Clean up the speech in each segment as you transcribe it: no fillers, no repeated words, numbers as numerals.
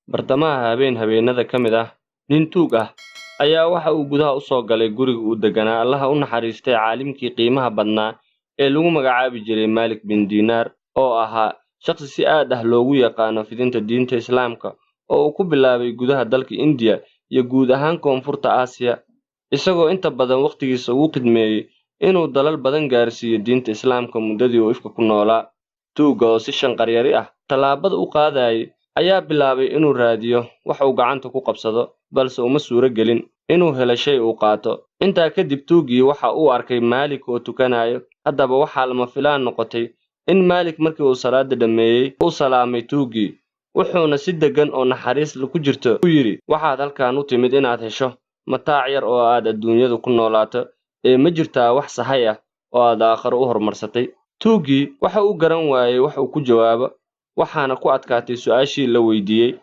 Bartamaha habeen habeenada ka mid ah, nin tuug ah ayaa waxa uu gudaha u soo galay guriga uu deganaa Allaha u naxariistay caalimkii qiimaha badnaa ee lagu magacaabi jiray Maalik bin Diinaar, oo ahaa shaqsi si aad ah loogu yaqaano fidinta diinta Islaamka oo uu ku bilaabay gudaha dalka Indiya iyo guud ahaan Koonfurta Aasiya, isagoo inta badan waqtigiisa ugu khidmeeyey inuu dalal badan gaarsiiyo diinta Islaamka muddadii uu ifka ku noolaa. Tuugga oo si shanqaryari ah tallaabada u qaadayay ayaa bilaabay inuu raadiyo wax uu gacanta ku qabsado, balse uma suuro gelin inuu helo shay uu qaato. Intaa kadib tuuggii waxa uu arkay Maalik oo tukanayo. Haddaba waxaa lama filaan noqotay in Maalik markii uu salaada dhammeeyey uu salaamay tuuggii, wuxuuna si deggan oo naxariis ku jirto u yidhi: "Waxaad halkan u timid inaad hesho mataac yar oo aad adduunyada ku noolaato, ee ma jirtaa wax sahay ah oo aad aakhiro u horumarsatay?" Tuuggii waxa uu garan waayey wax uu ku jawaabo, waxaana ku adkaatay su'aashii la weydiiyey.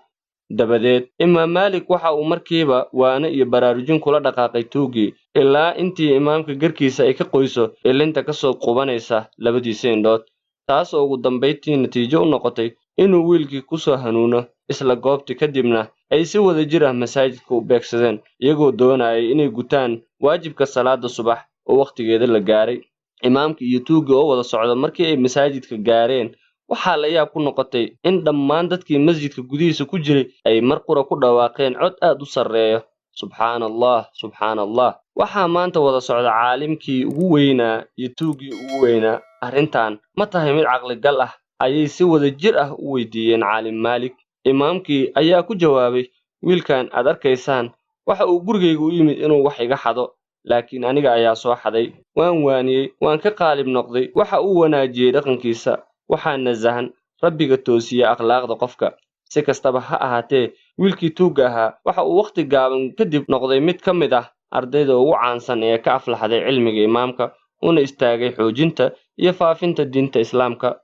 Dabadeed Imaam Maalik waxa uu markiiba waano iyo baraarujin kula dhaqaaqay tuuggii ilaa intii imaamka garkiisa ay ka qoyso ilinta ka soo qubanaysa labadiisa indhood, taas oo ugu dambayntii natiijo u noqotay inuu wiilkii ku soo hanuuno isla goobtii, kadibna ay si wadajir ah masaajidka u beegsadeen iyagoo doonayay inay gutaan waajibka salaada subax oo wakhtigeeda la gaaray. Imaamkii iyo tuuggii oo wada socda markii ay masaajidka gaareen, waxaa la yaab ku noqotay in dhammaan dadkii masjidka gudihiisa ku jiray ay mar qura ku dhawaaqeen cod aad u sarreeya: "Subxaana Allah, subxaana Allah! Waxaa maanta wada socda caalimkii ugu weynaa iyo tuuggii ugu weynaa. Arrintan ma tahay mid caqligal ah?" ayay si wada jir ah u weydiiyeen caalim Maalik. Imaamkii ayaa ku jawaabay: "Wiilkan aad arkaysaan waxa uu gurigayga u yimid inuu wax iga xado, laakiin aniga ayaa soo xaday. Waan waaniyey, waan ka qaalib noqday. Waxa uu wanaajiyey dhaqankiisa. Waxaa nasahan Rabbiga toosiya akhlaaqda qofka." Si kastaba ha ahaatee, wiilkii tuugga ahaa waxa uu wakhti gaaban kadib noqday mid ka mid ah ardayda ugu caansan ee ka aflaxday cilmiga imaamka, una istaagay xoojinta iyo faafinta diinta Islaamka.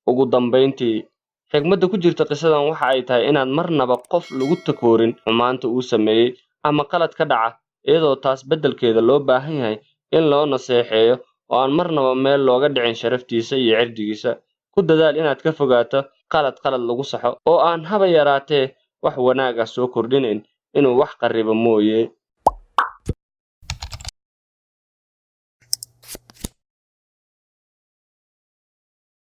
Ugu dambayntii, xigmadda ku jirta qisadan waxa ay tahay inaan marnaba qof lagu takoorin xumaanta uu sameeyey ama qalad ka dhaca, iyadoo taas beddelkeeda loo baahan yahay in loo naseexeeyo oo aan marnaba meel looga dhicin sharaftiisa iyo cirdigiisa. Ku dadaal inaad ka fogaato qalad qalad lagu saxo oo aan haba yaraatee wax wanaag ah soo kordhinayn inuu wax qarribo mooye.